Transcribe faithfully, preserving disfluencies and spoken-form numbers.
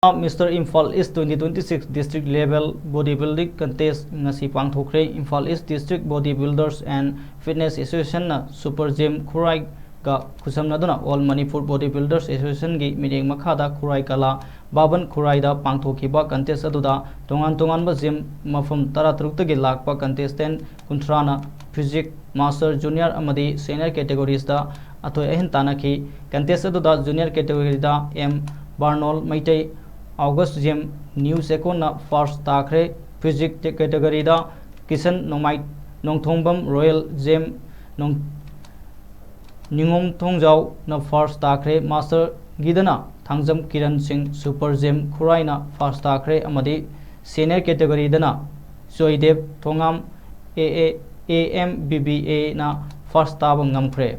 Mister Imphal East twenty twenty-six District Level Body Building Contest ꯉꯁꯤ ꯄꯥꯡꯊꯣꯛꯈ꯭ꯔꯦ꯫ Imphal East District Body Builders and Fitness Association ꯅ Super Gym ꯈꯨꯔꯥꯏꯒ ꯈꯨꯠꯁꯝꯅꯗꯨꯅ All Manipur Body Builders Association ꯒꯤ ꯃꯤꯠꯌꯦꯡ ꯃꯈꯥꯗ ꯈꯨꯔꯥꯏ ꯀꯂꯥ ꯚꯕꯟ ꯈꯨꯔꯥꯏꯗ ꯄꯥꯡꯊꯣꯛꯈꯤꯕ contest ꯑꯗꯨꯗ ꯇꯣꯉꯥꯟ ꯇꯣꯉꯥꯟꯕ gym ꯃꯐꯝ ꯇꯔꯥꯇꯔꯨꯛꯇꯒꯤ ꯂꯥꯛꯄ contestant ꯀꯨꯟꯊ꯭ꯔꯥꯅ Physique Master Junior ꯑꯃꯗꯤ Senior categories ꯗ ꯑꯊꯣꯏ ꯑꯍꯦꯟ ꯇꯥꯟꯅꯈꯤ꯫ Contest ꯑꯗꯨꯗ Junior category ꯗ M ꯕꯥꯔꯅꯣꯜ Meitei August Gym New ꯆꯦꯛꯀꯣꯟꯅ first ꯇꯥꯈ꯭ꯔꯦ꯫ Physique category ꯗ ꯀꯤꯁꯟ ꯅꯣꯡꯃꯥꯏ ꯅꯣꯡꯊꯣꯡꯕꯝ Royal Gym ꯅꯣꯡ-, ꯅꯤꯉꯣꯝ ꯊꯣꯡꯖꯥꯎꯅ first ꯇꯥꯈ꯭ꯔꯦ꯫ Master ꯒꯤꯗꯅ ꯊꯥꯡꯖꯝ ꯀꯤꯔꯟ ꯁꯤꯡ Super Gym ꯈꯨꯔꯥꯏꯅ first ꯇꯥꯈ꯭ꯔꯦ ꯑꯃꯗꯤ Senior category ꯗꯅ ꯖꯣꯏꯗꯦꯕ ꯊꯣꯉꯥꯝ A A, A M B B A ꯅ first ꯇꯥꯕ ꯉꯝꯈ꯭ꯔꯦ꯫